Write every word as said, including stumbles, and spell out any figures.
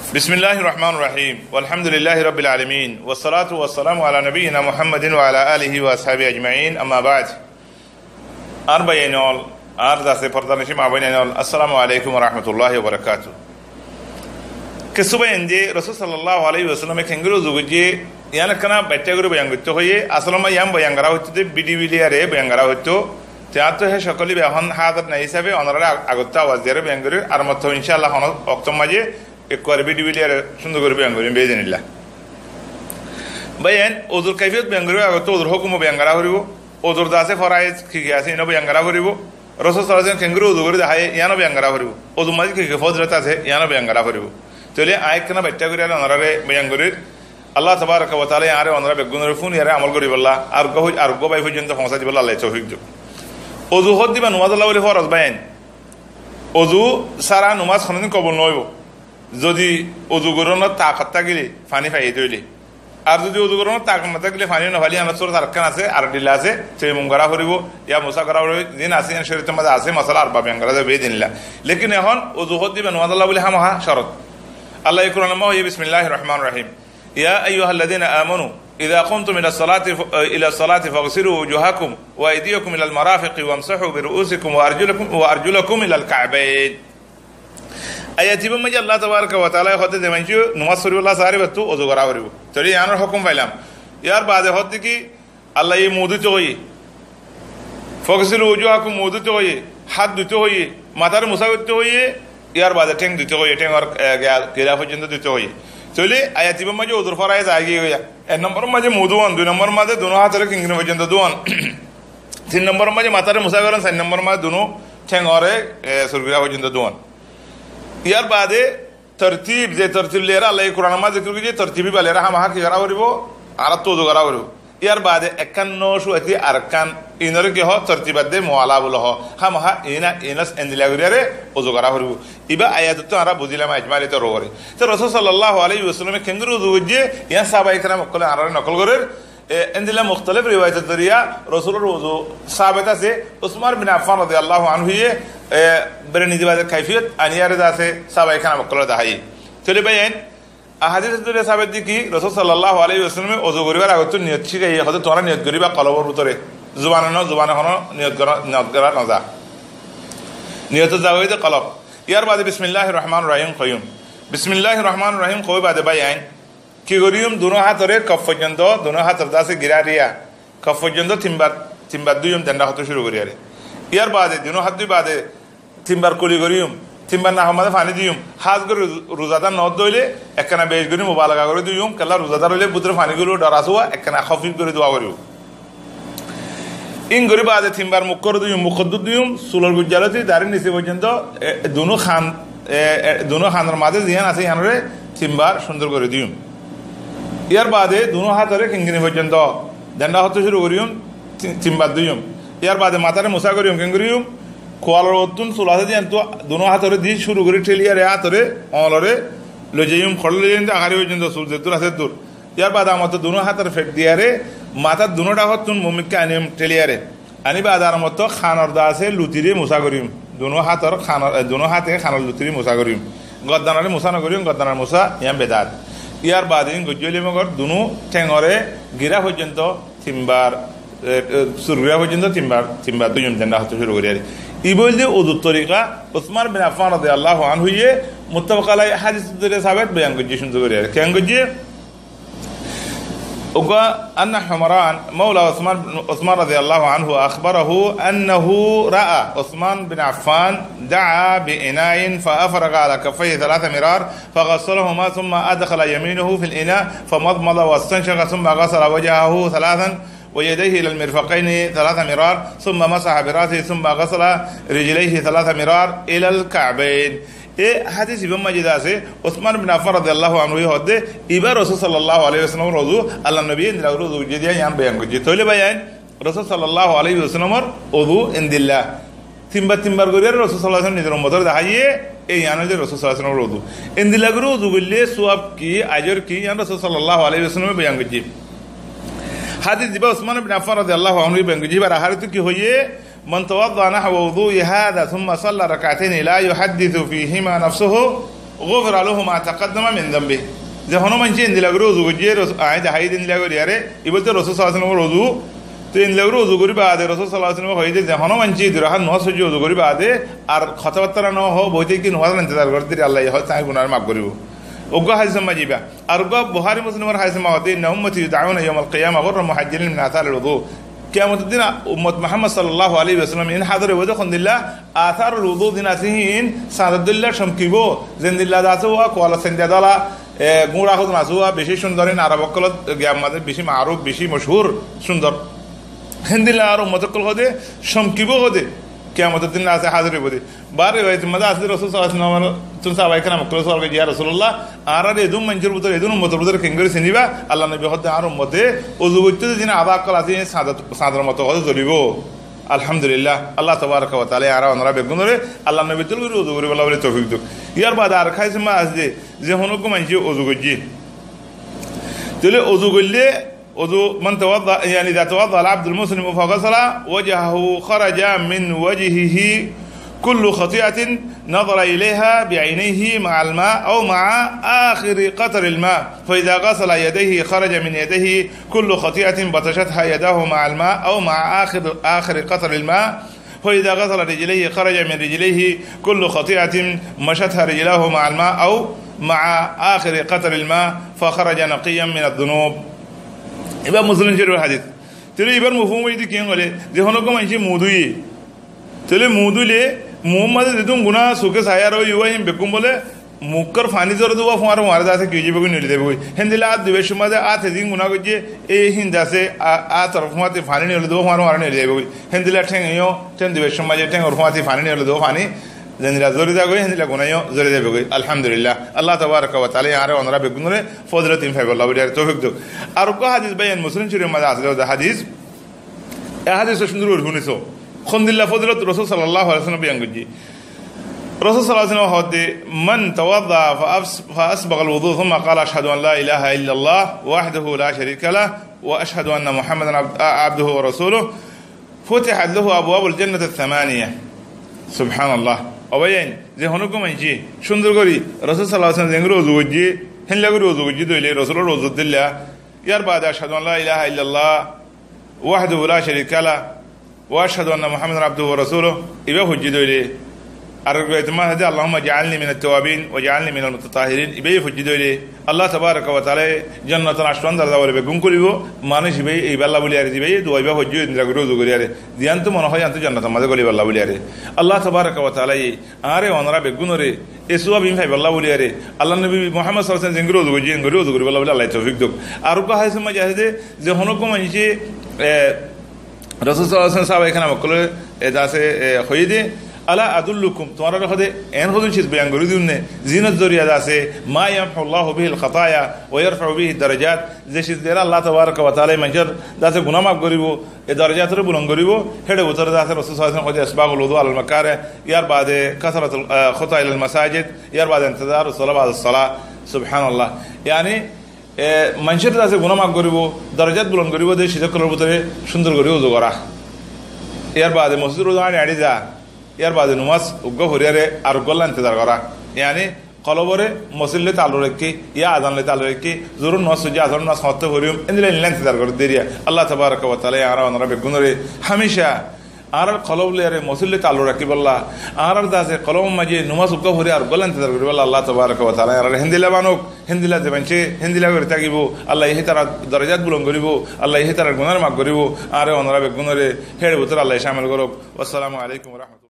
بسم الله الرحمن الرحيم. والحمد لله رب العالمين. والصلاة والسلام على نبينا محمد وعلى آله وأصحابه أجمعين. أما بعد. Añár báiyain ókkol, añár dase fordanocin maa bóinain ókkol, assalamu alaikum wa rahmatullahi wa barakatuhu. Kessú báiyain de Rosul sallallahu alaihi wasallame kengóri uzu goijjé, yián ekkána baiththá gorí boyan goittó hoiyé, asól ot yián boyan gorá foittó de, bidi biliyare boyan gorá foittó. Te añáttu hé cókkol íba ehón házir nai hísabe onoráre ag-, agottú awas diyaré boyan gorír, ar mottor incállah honó októr maze ekkuware bidi biliyare cúndor gorí boyan goijjum biiznillah. Báiyain, uzur kaifiyot boyan goríbar agottú uzur hókum boyan gorá foribó, uzur de asé foraid ki ki asé, iín ó boyan gorá foribó. Rosul sallallahu alaihi wasallam kengóri uzu gorí deháiye, yián ó boyan gorá foribó. Uzur maze ki ki fozilot asé, yián ó boyan gorá foribó. Tóile añí ekkána baiththá gorí ar onoráre boyan gorír. Allah tabaraka wa taala añáre onorá beggúnore fúniyaré amol goríbolla, ar uggwá fo-, ar uggwá bái foijjonto foóñsai dibolla Allah ye toufik douk. Uzu hoddé íba nomaz olla bóli foroz báiyain. Uzu sára nomaz honódin kobul noóibo. Zodi uzu gorónor takot tákile, faní faiyé dé óile. Ar zodi uzu gorónor takot no tákile, faní no faile, yián or súrot arekkán asé, ar dhila asé, toyamum gorá foribó, ya musa gorá foribó, ziín asé, yián córiyotor maze asé, mosala ar bab yián gorá zaibo biiznillah. Lekin ehón uzu hoddé íba nomaz olla bóli hámaha córot. Allah ye Kuran or maze hoiyé, bismillahir rahmanir rahim. يا أيها الذين آمنوا إذا قمتم إلى الصلاة ف-، إلى الصلاة فاغسلوا وجوهكم وأيديكم إلى المرافق وامسحوا برؤوسكم وأرجلكم، وأرجلكم إلى الكعبين. Ayat ibár maze Allah tabaraka wa taala ye hoódde, ze maincé nomaz foribólla saáre íbattu uzu gorá foribó. Tóile yián or hókum failam. Yar baade hoódde ki, Allah ye muú dúito hoiyé. فاغسلوا وجوهكم, muú dúito hoiyé, hát dúito hoiyé, matáre musá goitto hoiyé, yar baade théng dúito hoiyé, théngor, e, gila, gila foijjonto dúito hoiyé. Tóile ayat ibár maze uzur foraid zai giyé goi. Ek nombor or maze muú dúon, dui nombor or maze dunó hátoré kingini foijjonto dúon. Tin nombor or maze matáre musá gorón, sair nombor or maze dunó théngoré, e, surgila foijjonto dúon. Yar baade tortib, ze tortib leyaré Allah ye Kuran or maze zikir goijjé, tortib íba leyaré hámaha ki gorá foribó? Añárattu uzu gorá foribó. Yar baade ekkán no cúwati arekkán, iínoré ki hoó? Tortib adde muwala bóla hoó. Hámaha iína, iína endilla goríyaré uzu gorá foribó. Ibá ayatottú añára buzílam ajmal tor uore. Te Rosul sallallahu alaihi wasallame kengóri uzu goijjé, yián sáhabaye keram ókkole añáráre nokol gorér. E, endilla muktalif riwayator zoriya Rosulor uzu sabet asé. Usman bin Affan radiyallahu anhu ye, e, bere nize baade kaifiyot aniyaré de asé, sáhabaye keram ókkolore deháiye. Tóile báiyain, ahadisor zoriya sabet de ki, Rosul sallallahu alaihi wasallame uzu goríbar agottú niyot cíkaiye, hoódde tuáñra niyot goríba kolbor bútore. Zubane no, zubane honó niyot gorá, niyot gorá no za. Niyot za óiye de kolb. Yar baade bismillahir rahmanir rahim hoiyum. Bismillahir rahmanir rahim hoói baade báiyain, ki goríyum? Dunó hátoré kof foijjonto, dunó hátor de asé gila riya, kof foijjonto tinbar, tinbar dúiyum, dendha hottú cúru goríyaré. Yar baade dunó hát dúi baade tinbar kuli goríyum, tinbar nafot maze faní diyum. Hás gorí ruz-, ruzadar no ódde óile ekkena beci gorí mubalaga gorí dúiyum, kiyólla ruzadar óile bútore faní guló dhorasúa, ekkena hófif gorí dúa goríyum. Ín gorí baade tinbar mukkoré dúiyum, mukkottú dúiyum, sulor gujjalóti darir nise foijjonto, e, dunó han, e, e, dunó hanor maze ziyán asé, yiánoré tinbar cúndor gorí dúiyum. Yar baade dunó hátoré kingini foijjonto, dendha hottú cúru goríyum, ti-, tinbar dúiyum. Yar baade matáre musá goríyum, ken goríyum? Kualor uottún sul asé de yiántu dunó hátoré di cúru gorí théliaré hátoré, oñloré loi zaiyum, hoçé loi zaiyum de ahári foijjonto sul zeddúr asé eddúr. Yar baade ar mottor dunó hátor fet diyaré, matár dunó dhakottún mumikká aníyum théliaré. Aní baade ar mottor hanor de asé lutiré musá goríyum. Dunó hátor hanor, e, dunó háte hanor lutiré musá goríyum. Gordanaré musá no goríyum, gordanar musá yián bedat. Yar baade ín goijjí óile mogor dunó théngoré gila foijjonto tinbar, e, e, surgila foijjonto tinbar, tinbar dúiyum, dendha hottú cúru goríyaré. Ibá óilde uzur torika Usman bin Affan radiyallahu anhu ye muttafaq alai hadisor zoriya sabet boyan goijjé, cúndor goríyaré. Ken goijjé? Uggwá, أن حمران مولى عثمان، عثمان رضي الله عنه أخبره أنه رأى عثمان بن عفان دعا بإناء فأفرغ على كفيه ثلاث مرار فغسلهما ثم أدخل يمينه في الإناء فمضمض واستنشق ثم غسل وجهه ثلاثا ويديه إلى المرفقين ثلاث مرار ثم مسح برأسه ثم غسل رجليه ثلاث مرار إلى الكعبين. E hádis ibár maze de asé, Usman bin Affan radiyallahu anhu ye hoódde, ibá Rosul sallallahu alaihi wasallamor uzu, Allar nobiye endilla gorí uzu goijjé de yián boyan goijjé. Tóile báiyain, Rosul sallallahu alaihi wasallamor uzu endilla. Tinbar tinbar gorí ar Rosul sallallahu alaihi wasallam nizor ummotoré deháiye, e yián óilde Rosul sallallahu alaihi wasallamor uzu. Endilla gorí uzu goille suwab ki, ajor ki, yián Rosul sallallahu alaihi wasallame boyan goijjé. Hádis ibá Usman bin Affan radiyallahu anhu ye boyan goijjé, ibár ahárittú ki hoiyé? من توضأ نحو وضوئي هذا ثم صلى ركعتين لا يحدث فيهما نفسه غفر له ما تقدم من ذنبه. Ze honó maincé endilla gorí uzu goijjé, Ros-, aññí deháiyi dé endilla gorí, aré, ibá tó Rosul sallallahu alaihi wasallam or uzu. Te endilla gorí uzu gorí baade Rosul sallallahu alaihi wasallam hoiyé dé, ze honó maincé dui rakát nomás foijjé uzu gorí baade, ar hotábattá no hoó, boói táki nomás or intezar gorédde, Allah ye hoóde añár guná maf goríbo. Uggwá hádis or maze ibá. Ar uggwá Buhári Muslim or hádis or maze hoóde, إن أمتي يدعون يوم القيامة غرا محجلين من آثار الوضوء. Kiyamotor din ummot Muhammad sallallahu alaihi wasallam in házir óibo de hondilla, asarul wudu din asé hín, sañdor dóilla cómkibo, zendilla asé uá kuala sendilla dóla, e, gúñra hodún asé uá, bicí cúndor, in Arab ókkolor giyar maze bicí maruf, bicí mochúr, cúndor. Héndilla añár ummot ókkol hoóde cómkibo hoóde, kiyamotor din asé házir óibo de. Bar riwayet or maze asé de Rosul sallallahu alaihi wasallam tún sahabaye keram ókkole sual goijjé, "Ya Rasulullah, añárar edún maincór bútore, edún ummotor bútore keéngorí siniba?" Allar nobi hoóde, "Añár ummote uzu goitté de zin azá ókkol asé, sañdor, sañdor moto hoóde zolibo." Alhamdulillah, Allah tabaraka wa taala añára onorá beggúnoré Allar nobi dóilla gorí uzu goríbolla bóli toufik douk. Yar baade ar hádis or maze asé de, ze honó uggwá maincé uzu goijjé. Tóile uzu goillé, وضوء من توضأ، يعني إذا توضأ العبد المسلم فغسل وجهه خرج من وجهه كل خطيئة نظر إليها بعينيه مع الماء أو مع آخر قطر الماء، فإذا غسل يديه خرج من يديه كل خطيئة بطشتها يداه مع الماء أو مع آخر، آخر قطر الماء، فإذا غسل رجليه خرج من رجليه كل خطيئة مشتها رجلاه مع الماء أو مع آخر قطر الماء فخرج نقيا من الذنوب. Ibá Muslim Córif or hádis. Tóile ibár mofhúm óilde ki hoilé, ze honó uggwá maincé mu dúiye. Tóile mu dúile, muúr maze zedún guná suke saiyaró óiye, uá hín beggún bóle, muúr faní zore de uá fúañre fúañre de asé ki ói zaibogói, noli zaibogói. Héndilla át dúibar cómot de áte zin guná goijjé, e hín de asé, a-, átor fúañti faní noli de uá fúañre fúañre noli zaibogói. Héndilla théng yó, théng dúibar cómot de théngor fúañti faní noli de uá faní, zendilla zori zagói, héndilla guná yó zori zaibogói. Alhamdulillah. Allah tabaraka wa taala añára onorá beggúnoré fozilot in faibolla bóli añáre toufik douk. Ar uggwá hádis bái, en Muslim Córif or maze asé de hádis, E hádis ó cúndor gorí fúniso. Hondilla fozilot Rosul sallallahu alaihi wasallam boyan goijjé. Rosul sallallahu alaihi wasallam hoóde, من توضأ فأس-، فأسبغ الوضوء ثم قال أشهد أن لا إله إلا الله وحده لا شريك له وأشهد أن محمدا عبد-، عبده ورسوله فتحت له أبواب الجنة الثمانية. Subhanallah. Ó bái, ze honó uggwá maincé cúndor gorí Rosul sallallahu alaihi wasallam zeéngorí uzu goijjé, héndilla gorí uzu goijjé dóile, Rosul or uzu dóilla, yar baade أشهد أن لا إله إلا الله وحده لا شريك له وأشهد أن محمدا عبده ورسوله ibá foijjé dóile, ar riwayet or maze asé de, اللهم اجعلني من التوابين واجعلني من المتطهرين ibá foijjé dóile, Allah tabaraka wa taala ye jonnotor añctú or darja bóli beggún kúlibo, manúic ibá, ibálla bóli aré, ibá ye dua ibá foijjé, endilla gorí uzu gorí aré, ziyántu mone hoó yíantu jonnotor maze gólibolla bóli aré. Allah tabaraka wa taala ye añáre onorá beggúnoré e suwab in faibolla bóli aré, Allar nobi Muhammad sallallahu alaihi wasallam zeéngorí uzu goijjé, eéngorí uzu goríbolla bóli Allah ye toufik douk. Ar uggwá hádis or maze asé de, ze honó uggwá maincé, e, Rosul sallallahu alaihi wasallam sahabaye keram ókkole e de asé, e, hoiyé de, ألا أدلكم, tuáñrare hoóde, eén hodún ciz boyan gorí diún né, zin or zoriya de asé, ما يمحو الله به الخطايا ويرفع به الدرجات, ze ciz diyaré Allah tabaraka wa taala ye maincór de asé guná maf goríbo, e darajatoré bulon goríbo, héçe bútore de asé Rosul sallallahu alaihi wasallam hoiyé de إسباغ الوضوء على المكاره, yar baade كثرة ال-، آه، خطى إلى المساجد, yar baade انتظار الصلاة بعد الصلاة. Subhanallah. Yani, e, maincór de asé guná maf goríbo, darajat bulon goríbo de ciz ókkolor bútore cúndor gorí uzu gorá. Yar baade mosjidor uzu añçi añçi za, yar baade nomás uggwá foriyaré ar uggwálla intezar gorá. Yani, Kolobore mosjid loi taaluk raikké, yá azan loi taaluk raikké, Zuhuror nomás foijjé, Asaror nomás hoñtté foriyum, endilla endilla intezar gorédde eriya. Allah tabaraka wa taala ye añára onorá beggúnoré hámica añárar kolob loi aré mosjid loi taaluk rakíbolla, añárar de asé kolobor maze nomás uggwá fori ar uggwálla intezar goríbolla Allah tabaraka wa taala ye añáráre héndilla banouk, héndilla ze maincé héndilla gorí tákibo, Allah ye hítarar darajat bulon goríbo, Allah ye hítarar gunáre maf goríbo, añáre onorá beggúnoré héçe bútore Allah ye cámil gorouk. Wassalamu alaikum wa rahmatullah.